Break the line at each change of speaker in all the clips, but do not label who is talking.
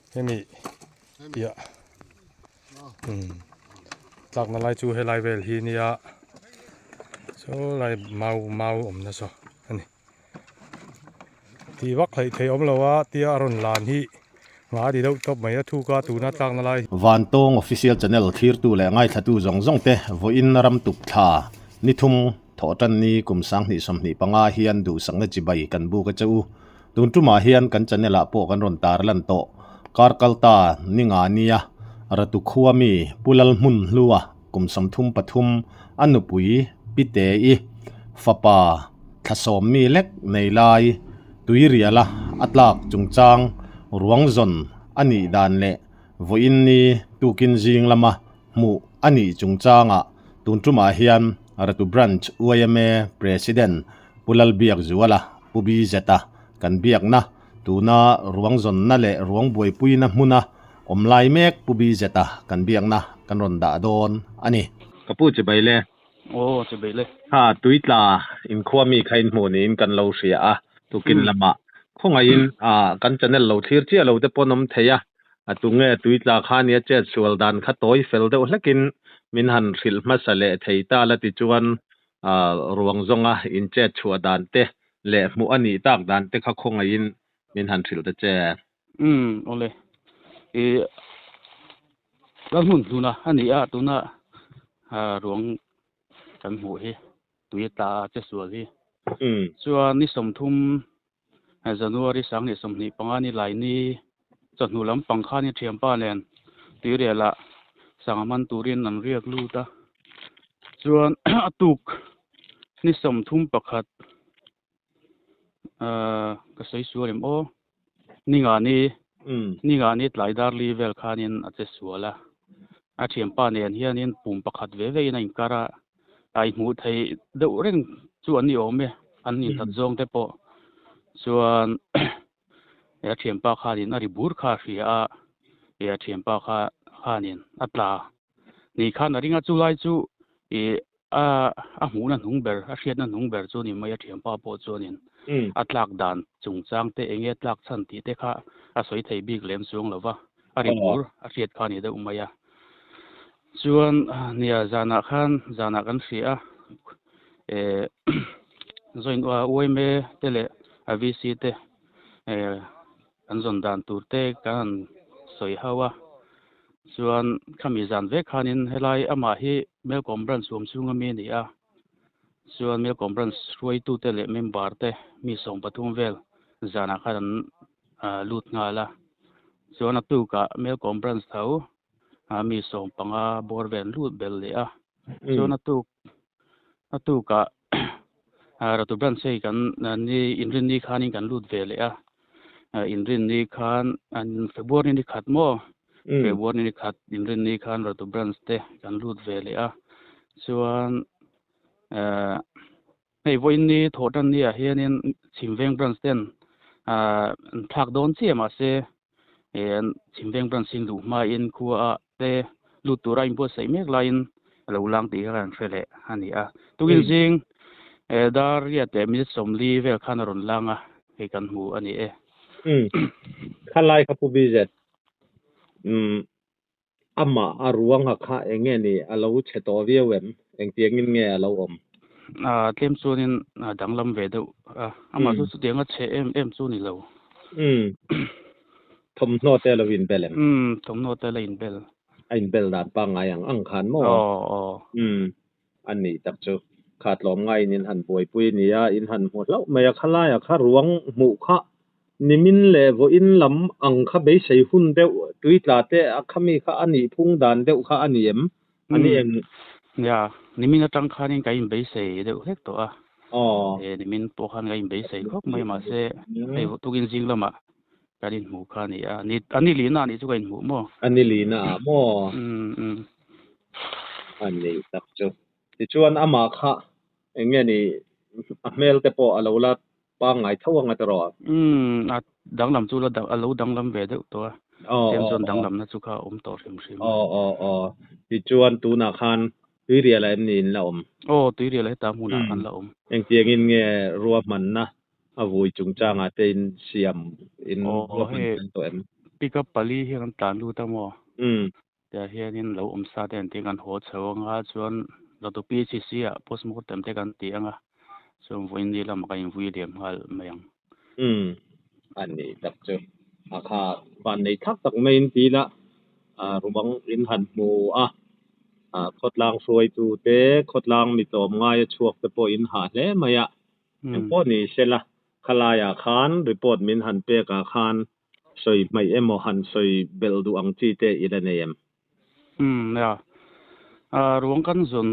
Hemi piah umm tlakna lai chu helai vel hi nia saw lai mau mau awmna saw a ni tih vak hleih theih awm lo a tia a rawn lan hi nga a ti deuh tawp mai a thuk a tuna tlakna lai.
Vantawng Official Channel thlirtu leh ngaithlatu zawng zawng te vawiin ram tuk thla ni thum thawh tan ni kum 2025 hian duhsakna chibai kan buk a che u. Tun tumah hian kan channel ah pawh kan rawn tar lan tawh. Kar kal ta ni nga nia Ratu khua mi Pu Lalhmun Hlua kum 33 a nupui Pi Te-i fapa thlasawm mi lek nei lai Tuiriala a tlak chungchang ruang zawn a nih dan leh vawiin ni tukin zing lama hmuh a nih chungchangah tun tumah hian Ratu Branch yma President Pu Lalbiakzuala, Pu BZ-a kan biakna, tuna ruang zawnna leh ruang buaipuina hmuna awm lai mek Pu BZ-a kan biakna kan rawn dah dawn a ni. Ka pu chibai le.
Aw, chibai le.
Ha, tuitla inkhua mi kha in hmuh niin kan lo hria a, tukin lamah khawngaihin kan channel lo thlir chiah lo te pawh an awm thei a, A tunge tuitla kha nia chet sual dan kha tawi fel deuh hlekin min han hrilh hmasa leh thei ta la tichuan ruang zawnga in chet chhuah dan te leh hmuh a nih tak dan te kha khawngaihin min han hrilh ta che.
Umm awle i Lalhmun hluna a ni a tuna ruang kan hmuh hi tui a tla a che sual hi chuan ni 30 January 2025 ni lai ni chawhnu lampang khan i thianpa nen tuirialah sangha man turin an riak lut a chuan a tuk ni 31 ahh ka sawi sual em aw ni nga ni ni nga ni tlai dar li vel khanin a che sual a a thianpa nen hianin pum pakhat ve vein a inkar a a inhmuh theih deuh reng chu an ni awm e an inhlat zawng te pawh chuan a thianpa khanin a ri bur kha a hria a a thianpa kha khanin a tla ni khan a ring a chulai chu ih a a hmuhna hnung ber a hriatna hnung ber chu ni mai a thianpa pawh chuanin a tlak dan chungchang te eng nge tlak chhan tih te kha a sawi thei bik lem chuang lo va a ri bur a hriat kha a ni deuh mai a. Chuan nia zanah khan zanah kan hria a eh join yma te leh a VC te eh kan zawn dan tur te kan han sawi ho a chuan khami zan vek khanin helai amah hi Melcom branch huam chhunga mi a ni a chuan Melcom branch hruaitute leh member te mi 13 vel zanah khan an lut nghal a chuan a tukah Melcom branch tho mi 15 bawr vel an lut bel leh a chuan a tuk a tukah Ratu branch hei kan ni inrinni khanin kan lut ve leh a inrinni khan February ni khat maw February ni khat inrinni khan Ratu branch te kan lut ve leh a chuan Hei vawiin ni thawh tan ni ah hianin Chhimveng branch ten an thlak dawn chiah mahse Chhimveng branch in luh hmain khua ah te lut tura inbuatsaih mek laiin a lo lang tih kha kan hre leh a ni a. Tukin zing dar riat leh minute 40 vel khan a rawn lang a, hei kan hmu a ni e.
Khalai kha Pu BZ. Amah a ruanga kha eng nge ni a lo chhe tawh viau em? Engtiangin nge a lo awm?
A tlem chuanin a danglam ve deuh a, amah chu chutianga chhe em em chu ni lo.
Umm. Thawmhnaw te a lo inbel em?
Umm, thawmhnaw te a la inbel.
A inbel dan pangngai ang ang khan maw?
Aw, aw.
Umm, a nih tak chu. Kha tlawm ngaiin in han buaipui a nia, in han hmu hlauh mai a, khalaiah kha ruang hmuh kha Nimin leh vawiin lam ang kha beisei hun deuh tui tla te a khami kha a nih phung dan deuh kha a ni em? A ni em?
Nia, nimin atang khanin ka inbeisei deuh hlek tawh a.
Aw.
E, nimin pawh khan ka inbeisei khawp mai mahse hei tukin zing lamah kan inhmuh kha a ni a. Ni, a ni lina anih chu ka inhmuh maw?
A ni lina ah maw?
Umm, umm.
A nih tak chu. Tichuan amah kha eng nge ni a hmel te pawh a lo la pangngai tho ang a tiraw?
Umm, a danglam chu la a lo danglam ve deuh tawh a. Tlem chuan danglamna chu kha a awm tawh hrim hrim a.
Aw, aw, aw. Tichuan tunah khan Tuirialah em ni in la awm?
Aw, Tuirialah heta hmunah khan la awm.
Engtiangin nge ruahmanna a vui chungchangah te in siam in ruahman tan tawh em?
Pickup pali hi kan tlan lut a maw? Tiah hianin lo awm sa te an tih kan haw chho anga chuan Latu PHC ah postmortem te kan ti anga chuan vawiin ni lamah kan invui liam nghal mai ang.
Umm a ni tak chu a kha van nei thlak tak maiin ti ila ruang in han hmu a, khawtlang hruaitu te khawtlang mi tlawm ngaia chhuak te pawh in hah hle mai a, engpawh ni sela khalaiah khan report min han pek ah khan Sawi hmaih emaw han sawi belh duh ang chi te i la nei em?
Umm nia. Ruang kan zawn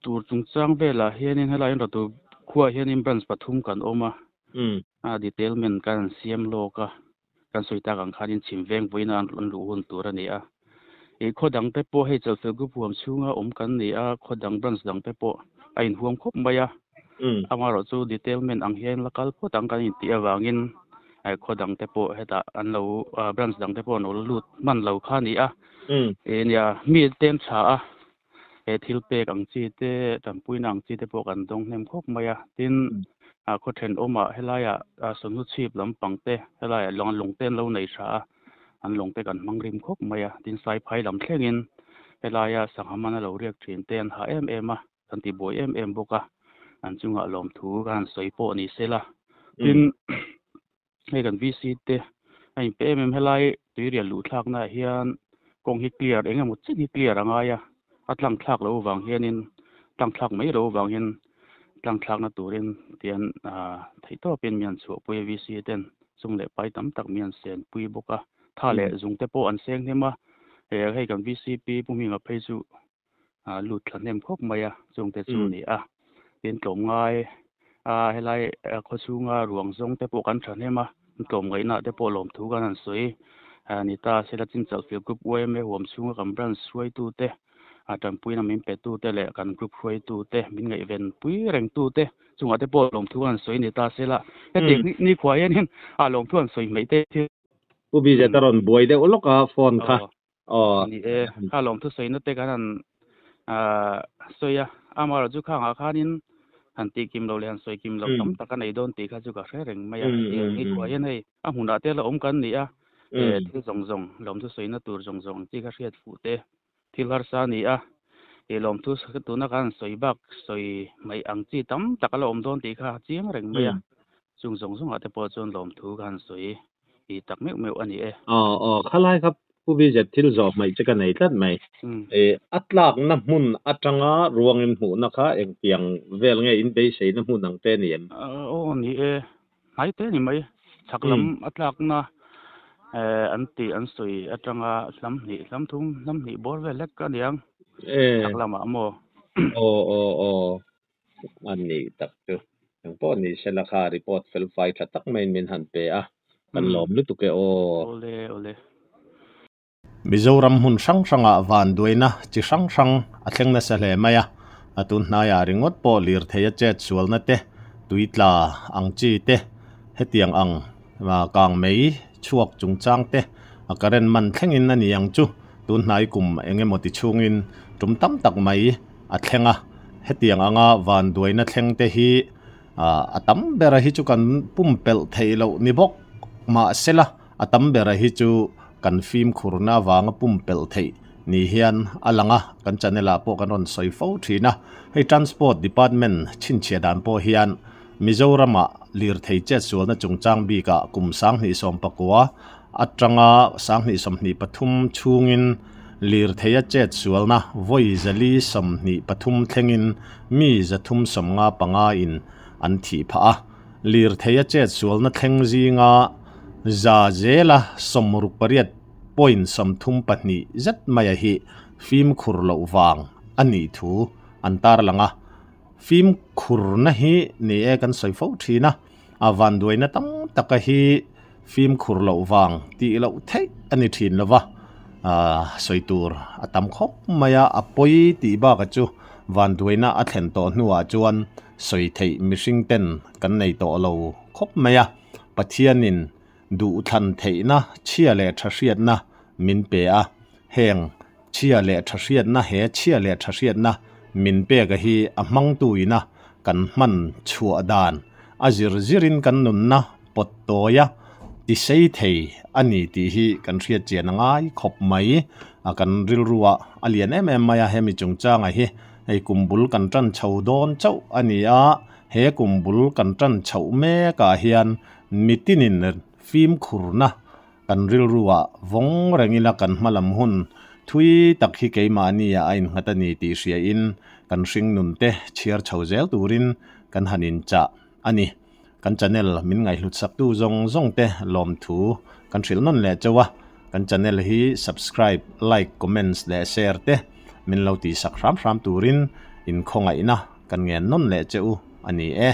tur chungchang velah hianin helai in Ratu khuaah hianin branch pathum kan awm a. A detailment kan han siam lawk a, kan sawi tak ang khanin chhim veng vawiin a an luh hun tur a ni a. Ih khaw dang te pawh hei Chalfel group huam chhunga awm kan ni a, khaw dang branch dang te pawh a inhuam khawp mai a. Amaherawh chu detailment ang hian la kal phawt ang kan intih avangin khaw dang te pawh hetah an lo branch dang te pawh an lo la lut hman lo kha a ni a. Nia mi ten tha a he thil pek ang chi te tanpuina ang chi te pawh kan dawng hnem khawp mai a. Tin khaw thenawmah helaiah sawmhnu chhip lampang te helaiah lung te an lo nei tha a. An lawng te kan hmang rim khawp mai a, tin Saiphai lam thlengin helaia sangha mana lo riak thin te an hah em em a, kan ti buai em em bawk a, an chungah lawmthu ka han sawi pawh ni se la. Tin, hei kan VC te a inpe em em helai tuirial luh thlaknaah hian kawng hi clear eng emaw chin hi clear a ngai a, a tlang thlak loh avang hianin tlang thlak mai loh avang hian tlang thlakna turin tian theihtawpin mi han chhuahpui a VC ten. Chung leh pai tam tak mi an sen pui bawk a, tha leh zung te pawh an seng hnem a, hei kan VCP Pu Hminga phei chu lut thla hnem khawp mai a, chung te chu a ni a. Tin tlawm ngai a helai khaw chhunga ruang zawng te pawh kan tha hnem a, tlawm ngaihna te pawh lawmthu kan han sawi a ni ta. Sela Chinchal Field Group YMA huam chhunga kan branch hruaitu te a tanpuina min petu te leh kan group hruaitu te min ngaihven pui reng tu te chungah te pawh lawmthu an sawi ni ta se la heti ni khuah hianin a lawmthu an sawi hmeih te thil
Pu Bizet a rawn buai deuh lawk a phone kha
aw ni e kha lawmthu sawina te kan han sawi a amaherawhchu chu khangah khanin han tih kim lo leh han sawi kim lo tam tak a nei dawn tih kha chu ka hre reng mai a heti ni khuah hian hei a hmunah te la awm kan ni a thil zawng zawng lawmthu sawina tur zawng zawng ang chi kha hriat fuh te Thil harsa a ni a, ih lawmthu tuna khan sawi bak sawi mai ang chi tam tak a la awm dawn tih kha a chiang reng mai a, chung zawng zawngah te pawh chuan lawmthu ka han sawi ih tak meuh meuh a ni e.
Aw aw, khalai kha Pu Vizet thil zawh hmaih che ka nei tlat mai. Ih a tlakna hmun atanga ruangin hmuhna kha engtiang vel nge in beiseina hmun ang te a ni em?
Aw ni e, Hnai te ni mai. Chhak lam a tlakna an tih an sawi atanga hlam hnih hlam thum hlam hnih bawr vel hlek a niang. Chhak lamah maw?
Aw aw aw a nih tak chu. Engpawh ni sela kha report fel fai tha tak maiin min han pe a, kan lawm lutuk e aw.
Awle awle.
Mizoram hmun hrang hrangah vanduaina chi hrang hrang a thleng nasa hle mai a, a tun hnaiah ringawt pawh lirthei a chet sualna te, tui tla ang chi te, hetiang ang kang mei chhuak chungchang te a current man thlengin a ni ang chu tun hnai kum eng emaw ti chhungin tum tam tak mai a thleng a, hetiang anga vanduaina thleng te hi a tam bera hi chu kan pumpelh theih loh ni bawk mahsela. A tam bera hi chu kan fimkhurna avanga pumpelh theih ni hian a lang a, kan channel ah pawh kan rawn sawi fo thin a. Hei Transport Department chhinchhiah dan pawh hian Mizoram-ah lirthei chetsualna chungchang bikah kum 2019 atanga 2023 chhungin lirtheia chetsualna vawi 423 thlengin mi 355 in an thih phah a. Lirtheia chetsualna thleng zinga za zela 68 point 32 zet maia hi fimkhur loh vang a nih thu an tarlang a. Fimkhurna hi ni e kan sawi fo thin a, a vanduaina tam taka hi fimkhur loh vang tih loh theih a ni thin lo va, sawi tur a tam khawp mai a, a pawi tih bakah chu vanduaina a thlen tawh hnuah chuan Sawi theih mihring ten kan nei tawh lo khawp mai a, Pathianin duhthlan theihna chhia leh tha hriatna min pe a, heng chhia leh tha hriatna he chhia leh tha hriatna min pek a hi a hmangtu ina kan hman chhuah dan a zir zirin kan nunna pawt tawi a. Tisei thei a ni tih hi kan hriat chian a ngai khawp mai. A kan rilruah a lian em em mai a, hemi chungchangah hi hei kum bul kan tan chho dawn chauh a ni a, he kum bul kan tan chhoh mekah hian mitinin fimkhurna kan rilruah vawng reng ila kan hma lam hun thui tak hi keimahnia a innghat a ni tih hriain kan hringnunte chhiar chho zel turin kan han inchah a ni. Kan channel min ngaihhlut saktu zawng zawng te lawmthu kan hrilh nawn leh chauh a, kan channel hi subscribe, like, comments leh share te min lo tihsak hram hram turin inkhawngaihna kan ngen nawn leh che u a ni e.